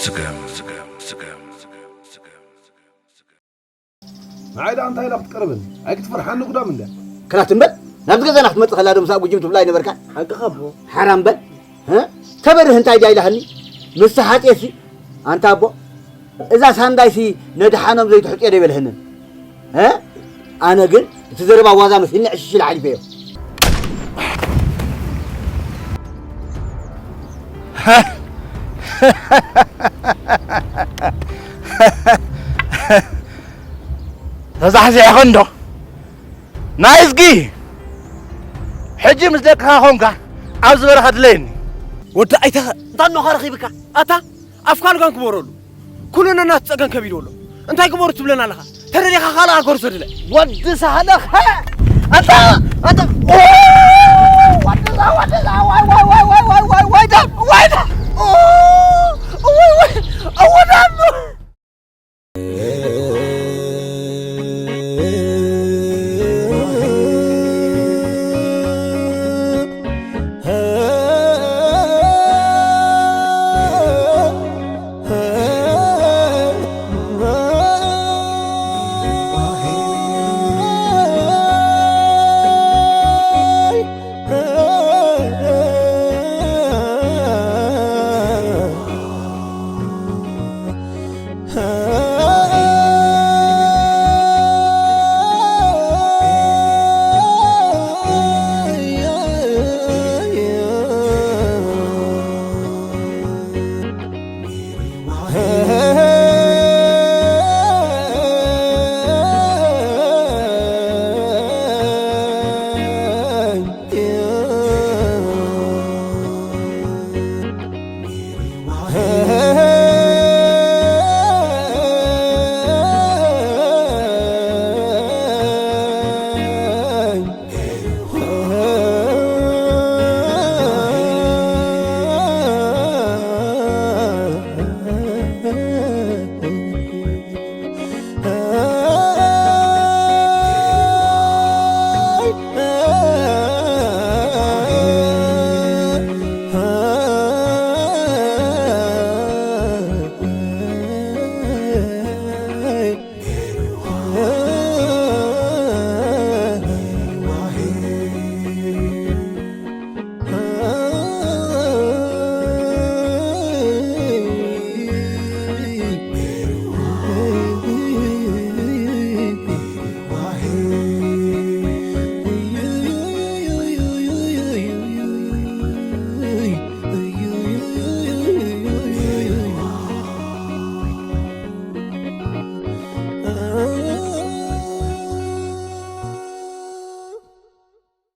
ስገም ንዓይ ደኣ እንታይ ኢላ ክትቀርበኒ? ኣይክትፈርሓኒ ጉዳም እንድያ። ክላት እምበር ናብዚ ገዛና ክትመፅእ ከላ ዶ ምስኣ ጉጅም ትብላ ኣይነበርካ? ሓቅኻ ኣቦ። ሓራም በል። እ? ተበርህ እንታይ ድያ ኢላህኒ? ምስ ሓጤሲ ኣንታ ኣቦ እዛ ሳንዳይሲ ነድሓኖም ዘይትሕጥዮ ዶ ይበልህንን? እ? ኣነ ግን እቲ ዘረባ ዋዛ መሲልኒ ዕሽሽ ኢለ ሓሊፈዮ። ተዛሕዚሕኸ እንዶ ናይዝጊ ሕጂ ምስ ደቅኻ ኾንካ ኣብዚ በረኻ ድለየኒ። ወዲ ኣይተ እንታይ እኖኻ ረኺብካ ኣታ ኣፍካ ልጋም ክበረሉ ኩሉ ነናት ጸገም ከቢዱ ኣሎ እንታይ ግበሩ ትብለና ኣለኻ ተረዲኻ ካልእ ኣገር ዘድለ ወዲ ሳህለኸ